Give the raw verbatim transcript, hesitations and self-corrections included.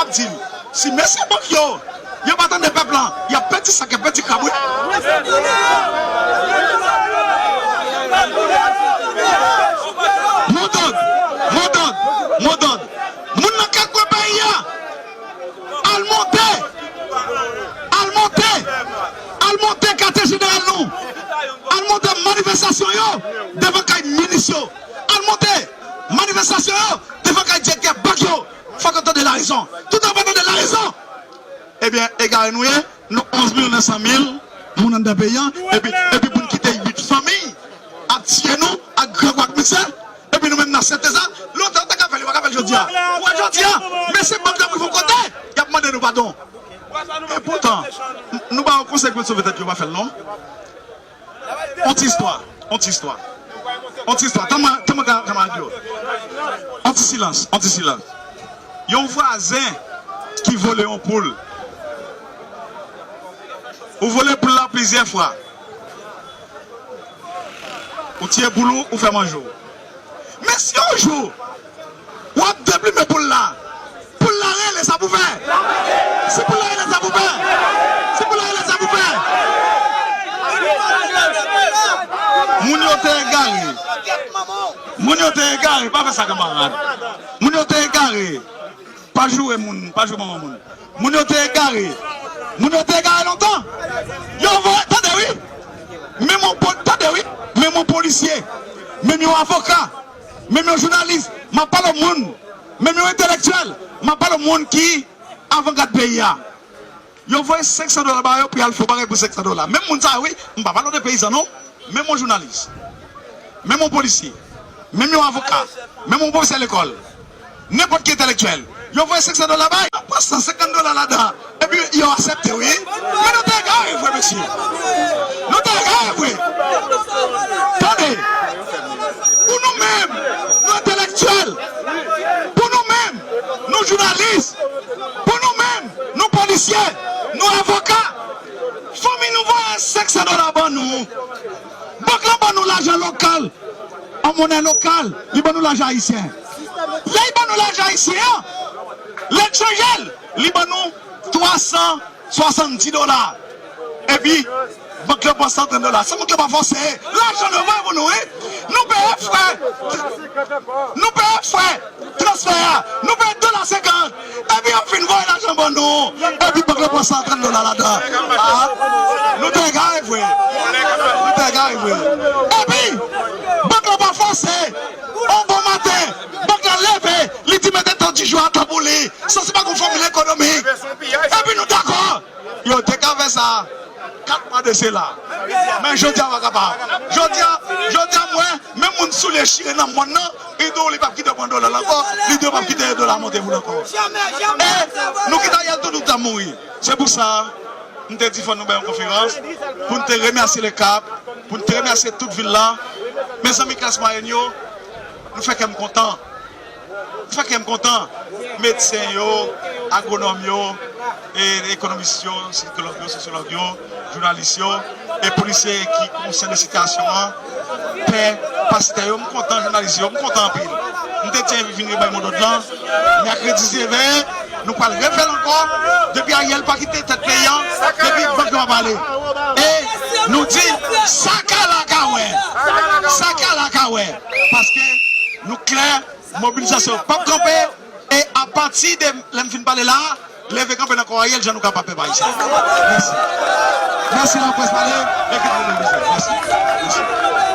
ap di l, si mesye bank yo, yo pa tande pèp la, y ap pèdi sak, y ap pèdi krab, wi. Modòd, modòd, modòd. Moun nan kat kwen peyi a, al monte, al monte, al monte katye jeneral nou, al monte manifestasyon yo devan kay minis yo, al monte manifestasyon yo devan kay direktè bank yo. Fòk yo tande larezon. Toutan yo pa tande larezon, ebyen, egare nou ye. Nou onz milyon nèf san mil moun anndan peyi a, epi, epi pou n kite uit fanmi ap tiye nou ak grangou ak mizè, epi nou menm n aksepte sa. Lontan yo te ka fè l, yo pa ka fè l jodi a. Ou wè jodi a, mesye bank yo pou fè kote, y ap mande nou padon. Epoutan, n-, nou ba yo konsèy pou yo sove tèt yo, yo pa fè l non. On ti istwa, on ti istwa. On ti istwa. Tann mwen, tann mwen ka, kamarad yo. On ti silans, on ti silans. Yon vwazen ki vole yon poul. Ou vole poul la plizyè fwa. Ou tiye poul ou, ou fè manje w. Men si yon jou, w ap deplimen poul la, poul la rele, sa pou fè? Si poul la rele, sa pou fè? Si poul la rele, sa pou fè? Moun yo te egare. Moun yo te egare. Pa fè sa, kanmarad. Moun yo te egare. Pa joure moun, pa joure manman moun. Moun yo te egare. Moun yo te egare lontan. Yo voye, tande wi. Menm yon po-, tande wi. Menm yon polisye. Menm yon avoka. Menm yon jounalis. M ap pale moun. Menm yon entelektyèl. M ap pale moun ki avangad peyi a. Yo voye senk san dola ba yo pou y al fè yon bagay pou senk san dola. Menm moun sa yo, wi, m pa pale de peyizan, non. Menm yon jounalis, menm yon polisye, menm yon avoka, menm yon pwofesè lekòl, nenpòt ki entelektyèl, yo voye senk san dola ba yo, yo pran san senkant dola ladan, epi yo aksepte, wi. Men nou te egare vre, mesye. Nou te egare vre. Tande, pou nou menm, nou entelektyèl, pou nou menm, nou jounalis, pou nou menm, nou polisye, nou avoka, fanmi nou voye senk san dola ban nou. Bank lan ban nou lajan lokal, an monè lokal, li ban nou lajan ayisyen. Lè li ban nou lajan ayisyen an, lè n chanje l, li ban nou twa san swasanndis dola. Epi, bank lan pran san trant dola. Sa bank lan pa fòse, lajan nou voye pou nou, wi. Nou peye frè. Nou peye frè. Transfè a, nou peye dola senkant. Epi yo fin voye lajan ban nou. Epi bank lan pran san trant dola ladan. Ah, nou te egare vre. Nou te egare vre. Epi, bank lan pa fòse. On bon maten, bank lan leve, li di mete tan di jou atan pou li. Sa se pa yon fòmil ekonomik. Epi nou dakò. Yo te ka fè sa kat mwa de sela. Men jodi a, pa kapab. Jodi a, jodi a, m wè, menm moun soulye chire nan mòn nan, li di w li p ap kite w pran dola l ankò, li di w p ap kite dola monte pou l ankò. E nou kite Ariel tout tan mouri. Se pou sa, m te di fò nou bay yon konferans, pou n te remèsye Lekap, pou n te remèsye tout vil la. Mezanmi, klas mwayèn yo, nou fè kè m kontan. Sa fè kè m kontan. Medsen yo, agwonòm yo, e ekonomis yo, sikològ yo, sosyològ yo, jounalis yo, e polisye ki konsène sitiyasyon an, pè, pastè yo, m kontan, jounalis yo, m kontan anpil. M te tyen vin rebay modòd lan, mèkredi se ven, nou pral refè l ankò, depi Ariel pa kite tèt peyi an, depi bank yo pa pale. E nou di, sa k la ka wè, sa k la ka wè, paske nou klè, mobilizasyon p ap kanpe, e apati de lè m fin pale la a, leve kanpe nan kò Ariel, jan nou kapab pèp ayisyen. Mèsi. Mèsi laprès pale, e kite nou mèsi. Mèsi. Mèsi.